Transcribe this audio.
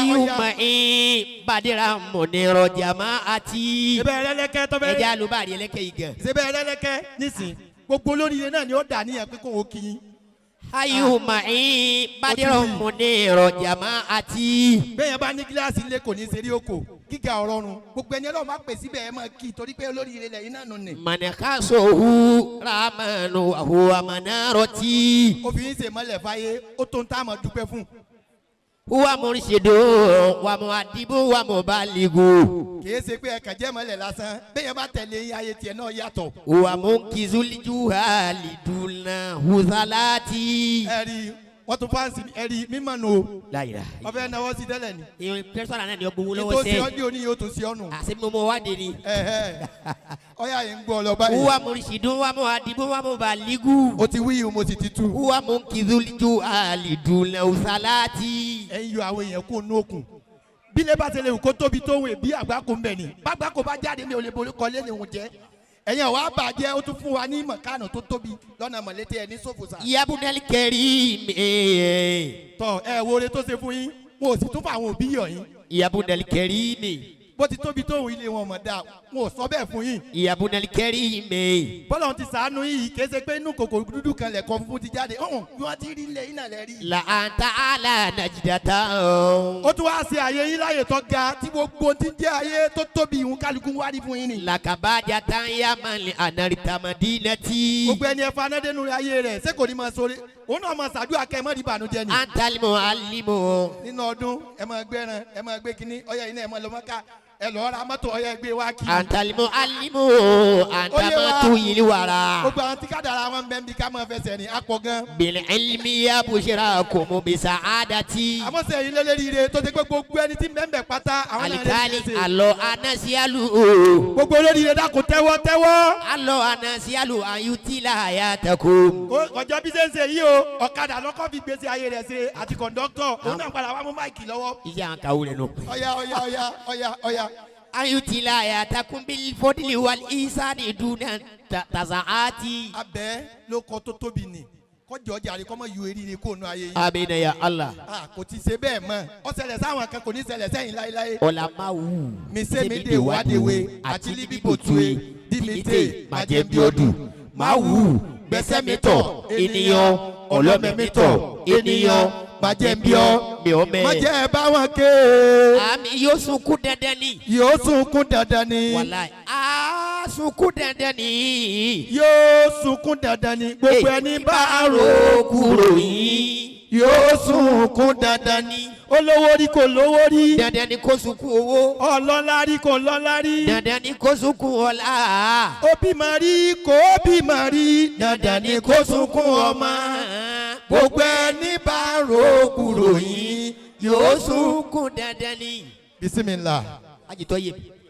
Ayuma badira muniro jamaati. Ebe ẹlẹ́lẹ́kẹ́ tó fẹ́. Ẹja alubari ẹlẹ́kẹ́ yìí gan. Ṣebí ẹlẹ́lẹ́kẹ́ nísìn, gbogbo olóríire náà ni ó dà níyẹn pé kò ó kí yín. Ayuma badira muniro jamaati. Bẹ́ẹ̀ yẹn bá ní gíláàsì ilé, kò ní í ṣeré oko gíga ọ̀rọ̀run. Gbogbo ẹni Ọlọ́run bá pè síbẹ̀, ẹ máa kí i torí pé olóríire lẹ́yìn náà nù ní. Manikasohu ramanu huwa manaroti. Ó fi yín ṣe mọ́lẹ̀ fáyé, ó tó ń tá a máa dúpẹ́ fún. Huwa mursidu wa muadibu wa mubaligu. Kì í ṣe pé ẹ kàn jẹ́ mọ́lẹ̀ lásán, bẹ́ẹ̀ yẹn bá tẹ̀lé yín, ayé tiẹ̀ náà yàtọ̀. Huwa munkizul juhali duna huzalati. Ẹ rí wọ́n tún fáǹsì, ẹ rí mímọ́ nù o. Láyìí. Wọ́n fẹ́ náwó sí tẹ́lẹ̀ ni. Ìyọ̀n pẹ́sọ́nà náà ni ó gbowó Ètò lọ́wọ́ ṣe sẹ́yìn. ọ́ ní òní yóò tún ṣe ọ́ nù. Àṣẹ mímú wá dé ni. Ẹ̀hẹ́. Ọ̀yà yìí ń gbọ́ ọ lọ báyìí. Huwa mursidu wa muadibu wa mubaligu. Ó ti wí yìí, mo sì ti tú. Huwa munkizul juhali duna huzalati. Ẹ ń yọ àwọn èèyàn kó nú òkun. Bí ilé bá ṣe lè wù kó tóbi tó, wè bí àgbákò ń bẹ̀ ni bágbákò bá jáde, mi ò lè borí kọ́lé ni òun jẹ́. Ẹ̀yin ọ̀wá bàjẹ́, ó tún fún wa ní mọ̀kánù tó tóbi lọ́nà mọ̀lété ẹ̀ ní sófòsà. Yabunal karimi. Tọ ẹ wo ore tó ṣe fún yín, wọn ò sì tún fún àwọn òbí yọ̀ yín. Yabunal karimi. Bó ti tóbi tó, ilé wọn mọ̀ dáa, wọn ò sọ bẹ́ẹ̀ fún yín. Yabunal karimi. Bọ́lá ti sàánú yìí, kì í ṣe pé inú kòkò dúdú kan lẹ̀kọ́ funfun ti jáde ọ̀hún bí wọ́n ti rí ilẹ̀ yín náà lẹ́ rí. La anta ala najdata. Ó tún wá ṣe àyè yín láyè tó ga, tí gbogbo ti ń jẹ́ ayé tó tóbi ìhun kálukú ń wárí fún yín ni. Lakabajatan yamali anarita madinati. Gbogbo ẹni ẹfa anádénú ayé rẹ̀, ṣé kò ní máa sọ̀rọ̀? Òun náà máa ṣàdúrà kẹ́ ẹ mọ́ ní ìbànújẹ́ ni. Antal muallimu. Nínú ọdún, ẹ máa gbé ẹran, ẹ máa gbé kínní, ọyẹ yìí náà, ẹ máa lọ mọ́ká, ẹ lọ́ọ́ ra mọ́tò, ọyẹ gbé wá kí. Antal muallimu. Anta Ó yé wa. ma tuyili wara. Gbogbo àwọn tí kádàrá wọn bẹ́ẹ̀ bí ká máa fẹsẹ̀ rìn apọ̀ gan. Bil ilmi ya bushrakum bi sa'adati. Àmọ́ sẹ́yìn lélẹ́rìíre tó ti pé gbogbo ẹni tí mẹ́ńbẹ̀ pátá, àwọn náà lè Alikali ṣe. alo anasialu. Gbogbo olóríire, dákun, tẹ́wọ́ tẹ́wọ́. Alo anasialu ayutila hayatakum. Ọjọ́ bí ṣe ń ṣe yìí o, ọ̀kadà lọ́kọ́ fi gbèsè ayé rẹ̀ ṣe àti kọ̀ǹdọ́tọ̀, òun náà padà wá mú máìkì lọ́wọ́. Iṣẹ́ àwọn kàwé rẹ̀ nù. Ọ̀yà ọ̀yà ọ̀yà ọ̀yà ọ̀yà. Ayutila hayatakum bil fadli wal isani duna tazaati. Abẹ́ ló kọ́ tó tóbi ni kọjọ ọjà rẹ kọ́mọ yọ eré kó nu ayé yìí. Amina ya Allah. Ah, kò ti ṣe bẹ́ẹ̀ mọ́, ọ ṣẹlẹ̀ sáwọn kan, kò ní ṣẹlẹ̀ sẹ́yìn láéláé. Ọ̀làmáwù. Misemide wadewe àti libibotuwe dimite majembiodu mawu gbẹsẹmitọ ènìyàn ọlọmẹmitọ ènìyàn majembio. Mi ò mẹ́. Májẹ báwọn ké. Àmì yóò sunkún dandan ni. Yóò sunkún dandan ni. Wàláì, á sunkún dandan ni. Yóò sunkún dandan ni, gbogbo ẹni bá rò kúrò yìí. Yóò sunkún dandan ni, olówó rí kò lówó rí. Dandan ni kó sunkún owó. Ọlọ́lá rí kò lọ́lá rí. Dandan ni kó sunkún ọlá. Ó bímọ rí kò bímọ rí, dandan ni kó sunkún ọmọ. Gbogbo ẹni bá rò kúrò yìí yóò sún. Yóò sunkún dandan ni. Bisimilah. Ajitọ́ yé mi.